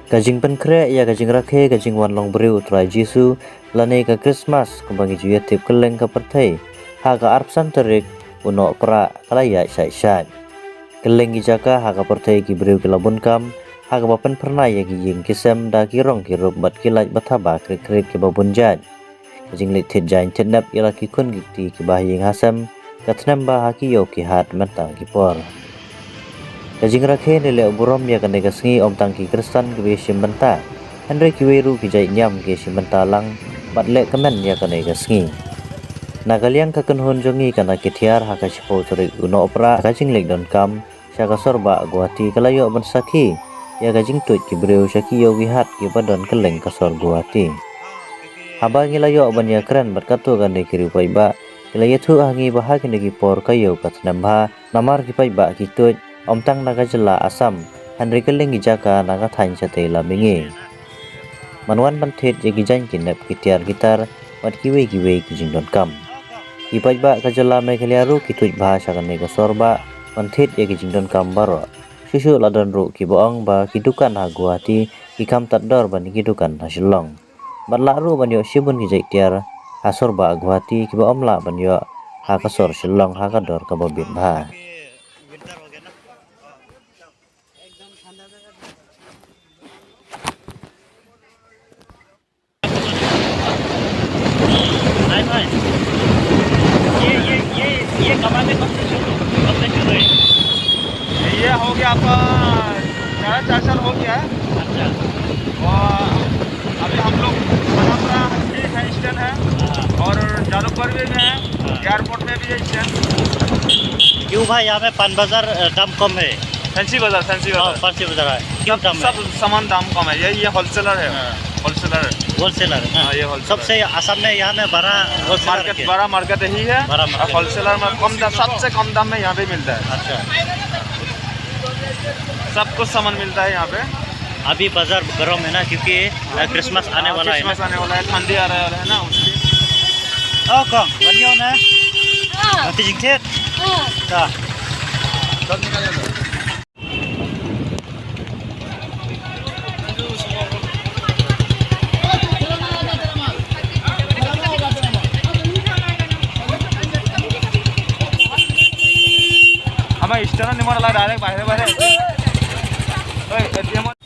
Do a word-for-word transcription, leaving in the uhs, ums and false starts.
Ka jingpynkhreh ïa ka jingrakhe ka jingwan long briew u Trai Jisu, lane ka Krismas kaba ngi ju ïatip kylleng ka pyrthei ha ka arphew san tarik u Nohprah ka la ïaid shait shait. Kylleng ki jaka ha ka pyrthei ki briew ki la bun kam ha kaba pynphyrnai ïa ki ïing ki sem da ki rong ki rup bad ki light ba thaba krik krik kiba bun jait. Ka jingleit thied jaiñ thied nep ïa la ki khun ki kti kiba ha ïing ha sem, ka tnem bha ha ki ïew ki hat mynta ki por. Ka jingrakhe ne leh burom ïa kane ka sngi ym tang ki Khristan kiba ïashim bynta, hynrei kiwei ruh ki jait niam ki ïashim bynta lang bad leh kmen ïa kane ka sngi. Na ka liang ka kynhun jong ngi ka Nakithiar ha ka shiphew tarik u Nohprah ka jingleit donkam sha ka sor bah Guwahati ka la ïoh ban sakhi ïa ka jingtuid ki briew sha ki ïew ki hat kiba don kylleng ka sor Guwahati. Haba ngi la ïoh ban ïakren bad katto katne ki riew paidbah, ki la ïathuh ha ngi ba ha kine ki por ka ïew ka tnem bha, namar ki paidbah ki tuid ym tang na ka jylla Assam, hynrei kylleng ki jaka na ka thaiñ shatei lam mihngi. Ban wan ban thied ïa ki jaiñ ki nep ki tiar ki tar bad kiwei kiwei ki jingdonkam. Ki paidbah ka jylla Meghalaya ruh ki tuid bha sha kane ka sor bah ban thied ïa ki jingdonkam baroh. Shuh shuh la don ruh kiba ong ba ki dukan ha Guwahati ki kham tad dor ban ki dukan ha Shillong. Bad lah ruh ban ïoh shibun ki jait tiar ha sor bah Guwahati kiba ym lah ban ïoh ha ka sor Shillong ha ka dor kaba bit bha. भाई, भाई, ये, ये, ये, ये कमाने कब से शुरू, कब से शुरू है? ये हो गया आपका साढ़े चार साल हो गया है। अच्छा। और अभी हम लोग बड़ा बड़ा ठीक है, स्टैंड है। हाँ। और जालुकबाड़ी में भी है, हाँ। एयरपोर्ट में भी है स्टैंड। क्यों भाई, यहाँ पे पान बाजार, अ, दाम कम है? फैंसी बाजार, फैंसी हाँ, बाजार। फैंसी बाजार है। क्यों सब, कम है? सब सामान दाम कम है। ये, ये होलसेलर है। हाँ। होलसेलर है। होलसेलर है, हाँ। हाँ, ये होलसेलर सबसे है। आसाम में यहाँ में बड़ा होलसेलर मार्केट, क्या? बड़ा मार्केट यही है। बड़ा और मार्केट। होलसेलर में कम दाम, सबसे कम दाम में यहाँ पे मिलता है। अच्छा। सब कुछ सामान मिलता है यहाँ पे। अभी बाजार गर्म है ना, क्योंकि, अ, क्रिसमस आने हाँ, वाला है ना। क्रिसमस आने वाला है, ठंडी आ रहा है ना, उसलिए। Oh, kong, wan ïoh na. Ah. Nanti jingkit. Ah. Ta. Ama, ইষ্টেণ্ডত নিব নালাগে, ডাইৰেক্ট বাহিৰে বাহিৰে। ঐ, এ টি এম